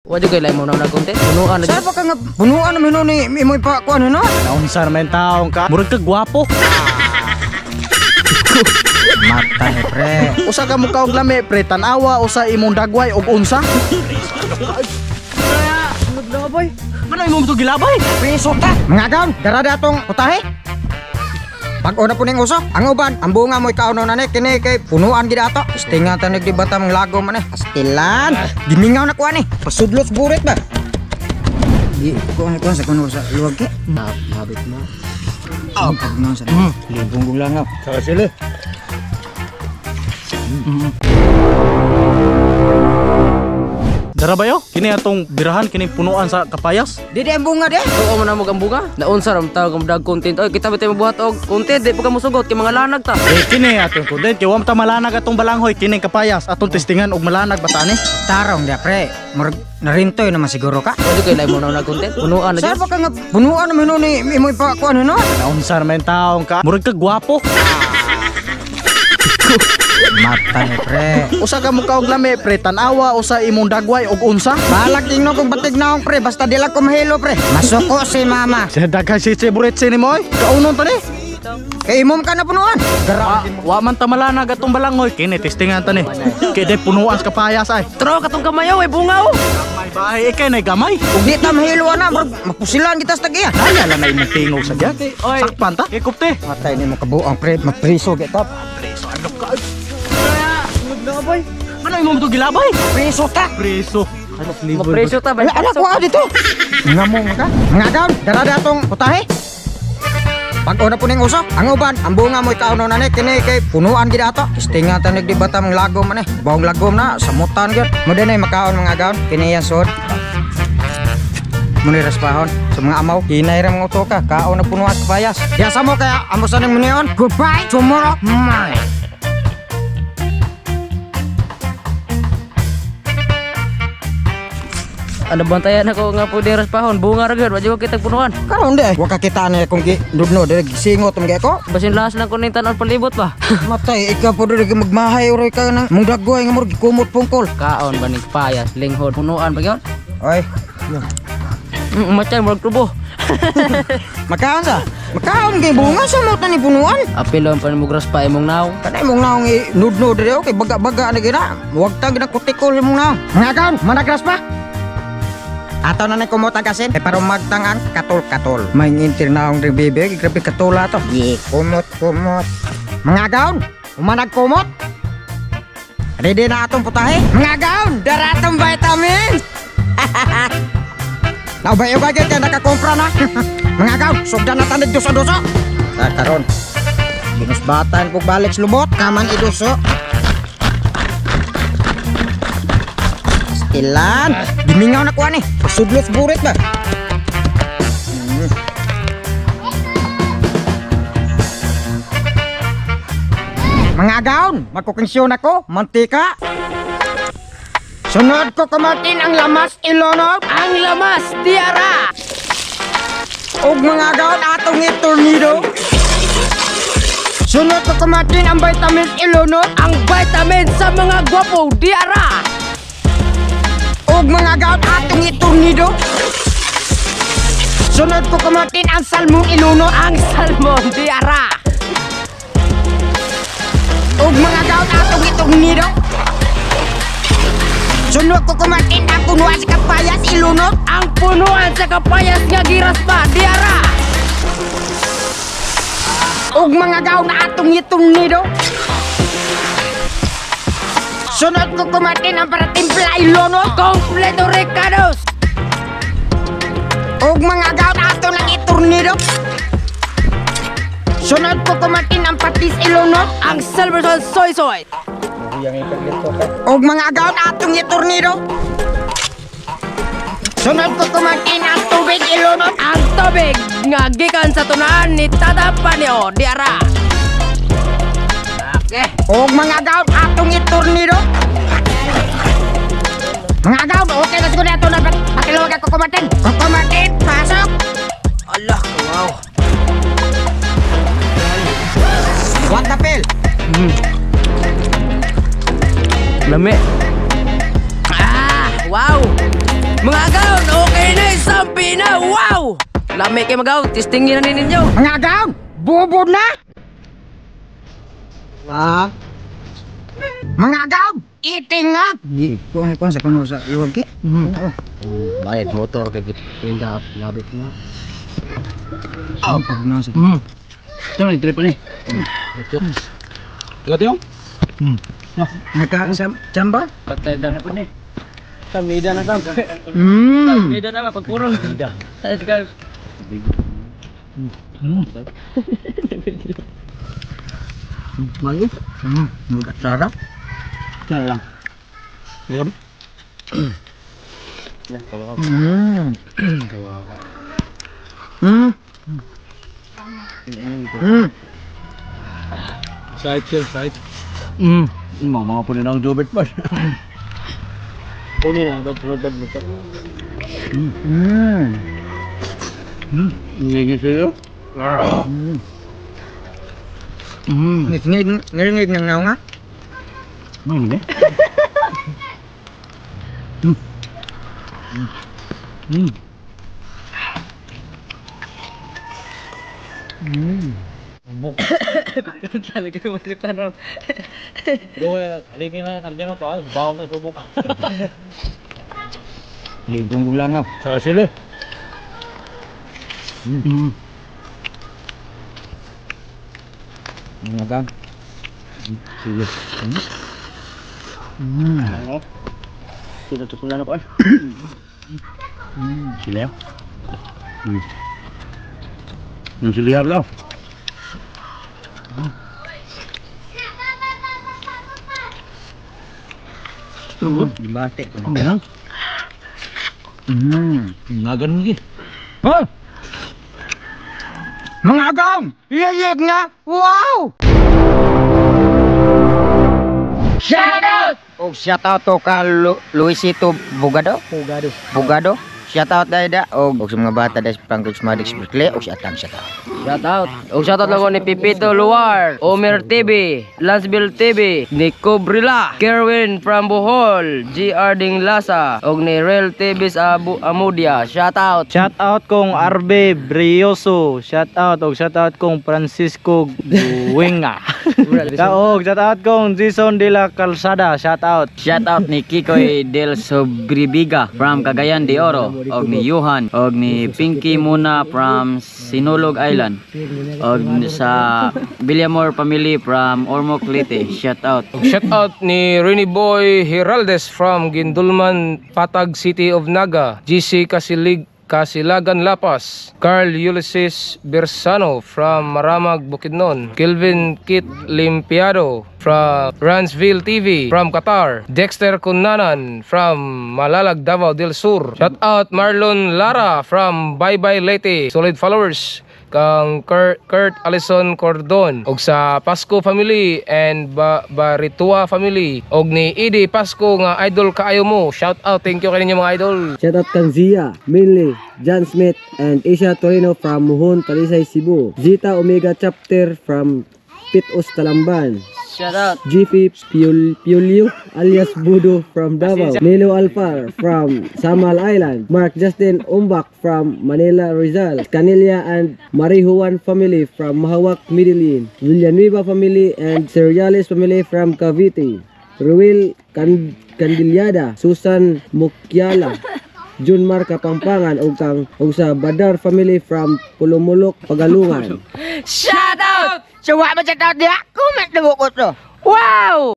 Wa jud kay mo na content. Punuan na Saan pa ka nga punuan naman nun ni imoy pa kuan no? Naunsa naman taong ka. Murag ka gwapo. Mata ni pre. Usa ka mukha og lami pre, tan-awa usa imong dagway og unsa. Naglabay. Ano imong to gilabay? Preso ta. Mga gaon, dara datong putahe. Pag-o na po ning uso, ang uban, ang bunga mo'y kauno na ni, kini kay punuan gid ato. Istinga ta nagdibata mong lagom man eh. Astilan. Gimingaw na kuan eh. Pasudlos burit ba? Di ko sa kuno sa luwag ke. Nabit mo. Oh, pag sa libong kong langaw. Saka sila. Dara ba yo? Kini atong birahan kini punuan sa kapayas. Di di ang bunga di. Tuo man na mo ang bunga. Naunsa ra tawag ang dag content. Oy, kita ba tayo mabuhat og content di pa ka mosugot kay mga lanag ta. Eh kini atong content kay wa ta malanag atong balanghoy kini kapayas atong testingan og malanag ba tani. Tarong di pre. Murag narintoy naman siguro ka. Wa jud kay mo na content. Punuan na Saan jud. pa ka nga punuan naman nun ni imoy pa kuan no? Naunsa naman taong ka. Murag ka gwapo. Mata ni pre. Usa ka mukha og lami pre, tan-awa usa imong dagway og unsa. Balag ingno kung batig naong pre, basta di lang ko mahilo pre. Masuko si mama. Sa daghan si Cheburetse ni mo oy. Kaunon ta ni. Kay imom ka na punuan. Wa, wa man ta malanag atong balanghoy kini testingan ta ni. Kay day punuan sa kapayas ay. Tro katong kamayo ay bunga oh. Gamay bahay ikay nay gamay. Ug di ta mahilo ana, murag mapusilan kita sa tagiya. Kaya lang na imong tingog sa diya kay Oy. sakpan ta. Kay kupte. Matay nimo kabuang pre, mapriso kita. Preso ano ka? Naglabay. Ano imong to gilabay? Preso ta. Preso. Mapresyo ta ba? Wala anak ko dito. Ngamong ka. Mga gaon, dara datong putahe. Pag-o na po ning uso, ang uban, ang bunga mo'y kauno na ni, kini kay punuan gid ato. Istinga ta nagdibata mong lagom man eh. Bawang lagom na, samutan gyud. Mo dinay makaon mga gaon, kini yan sod. Muni raspahon sa mga amaw, hinay ra mga utoka, kaon na punuan sa payas. Diya sa mo kaya amusan ning munion. Goodbye tomorrow morning. Ano bantayan ako nga po deres pahon bunga ra gyud wa jud kita punuan. Karon di, wa ka kita ni kung gi nudno dire gisingot man ko. Basin lahas lang ko ning tan-on palibot ba. Matay ikaw po dire magmahay oray ka nang mong dagway nga murag gikumot pungkol. Kaon ba ning payas linghod punuan ba gyud? Oy, Machay murag tubo. makaon sa? Makaon kay bunga sa mo tani punuan. Apilon pa nimo pa imong naong. Kanay mong naong i nudno dire okay baga-baga na gina. Wag ta gina kutikol imong naong. Mga kaon, managras pa. Ato na ni kumot ang kasin, eh, para magtang ang katol-katol. May ngintir naong ring bibig, grabe katula to. Ye, kumot-kumot. Mga gaon, umanag kumot. Ready na atong putahe? Mga gaon, daratong vitamins. Naubay-ubay kay nakakompra na. Mga gaon, sugdan na tanid duso-duso. Sa karon, binusbatan kog balik sa lubot, kaman iduso. Ilan? Gimingaw na kuan eh. Pasudlos burit ba? Mga gaon, magkukingsyon ako, mantika. Sunod ko kumatin ang lamas ilonog. Ang lamas diara. Og mga gaon atong itornido. Sunod ko kumatin ang vitamins ilonog. Ang vitamin sa mga gwapo diara. Og mga gaon atong itornido. Sunod ko kumatin ang salmon ilunod. Ang salmon diara. Og mga gaon atong itornido. Sunod ko kumatin ang punuan sa kapayas ilunod. Ang punuan sa kapayas nga giraspa diara. Og mga gaon atong itornido. Sunod ko kumatin ang para timpla ilunod. Kompleto recados. Og mga gaon ato ng itornido. Sunod ko kumatin ang patis ilunod. Ang Silverson soy soy. Og mga gaon atong itornido. Sunod ko kumatin ang tubig ilunod. Ang tubig nga gikan sa tunaan ni Tata Panio diara. Okay. Og mga gaon atong itornido. Mga gaon, okay na siguro ato na patilawag ako kumatin. Kukumatin, pasok. Allah, wow. What the hell? Lami. Ah, wow. Lami kay magaw, testingin na ninyo. Mga agaw, bubod na! Ah. Mga agaw, itingag! Di, kuha kuha sa kuno sa iwag ki. Bayad motor kay pinda labit na. Oh, pag nasa. Ito na trip ni. Ito yung. Naka sa chamba? Patay na po ni. Kamida na tam. Kamida na pagpurong. Kamida. Mali. Sarap. Sarap. Side sir, side. Mga po nila ang Jobert pa. Kunin na, ba't. Ngigin sa'yo? Ngig ngig ng nga. Hindi. Talaga mo trip na. Doon, halika na, nandiyan na to. Bawal na subok. Ligong langaw. Sa sila. Mga gang. Sige. Ano? Sila tutulan ako. Sila. Yung silihar daw. Bate. Ang ganang. Nga ganun gid. Hoy! Mga agaw! Yayag nga! Wow! Shout out! Oh, shout out to ka Luisito Bugado. Bugado. Bugado. Shout out dahil da. Og sa mga bata dahil sa Pangkog Madix Berkeley. Og si Atang shout out. Shout out. Og shout out lang ko ni Pipito Luar, Omer TV, Lansville TV, Nico Brila, Kerwin from Bohol, GR Dinglasa, og ni Real TV sa Abu Amudia. Shout out. Shout out kong Arbe Brioso. Shout out og shout out kong Francisco Guinga. Og shout out kong Jason de la Calzada. Shout out. Shout out ni Kikoy Del Sobribiga from Cagayan de Oro, og ni Johan, og ni Pinky Muna from Sinulog Island, og sa Villamor family from Ormoc, Leyte. Shout out. Shout out ni Rene Boy Heraldes from Gindulman, Patag City of Naga, GC Kasilig Kasilagan Lapas, Carl Ulysses Bersano from Maramag, Bukidnon, Kelvin Kit Limpiado from Ransville TV from Qatar, Dexter Kunanan from Malalag, Davao del Sur. Shout out Marlon Lara from Bye Bye Leyte, solid followers kang Kurt Allison Cordon, og sa Pasco family and Baritua family, og ni Idi Pasco nga idol kaayo mo. Shout out, thank you kaninyo mga idol. Shout out kang Zia, Minley, John Smith, and Asia Torino from Muhon, Talisay, Cebu. Zeta Omega Chapter from Pitos, Talamban. Shout out. GP Piolio alias Budo from Davao. Nilo Alfar from Samal Island. Mark Justin Umbak from Manila, Rizal. Canelia and Marijuan family from Mahawak, Medellin. Villanueva family and Seriales family from Cavite. Ruel Candillada, Susan Mukyala, Junmar Kapampangan ug kang ug sa Badar family from Pulumulok, Pagalungan. Shout out! So, wa man shout out diya? Comment na ko to. Wow!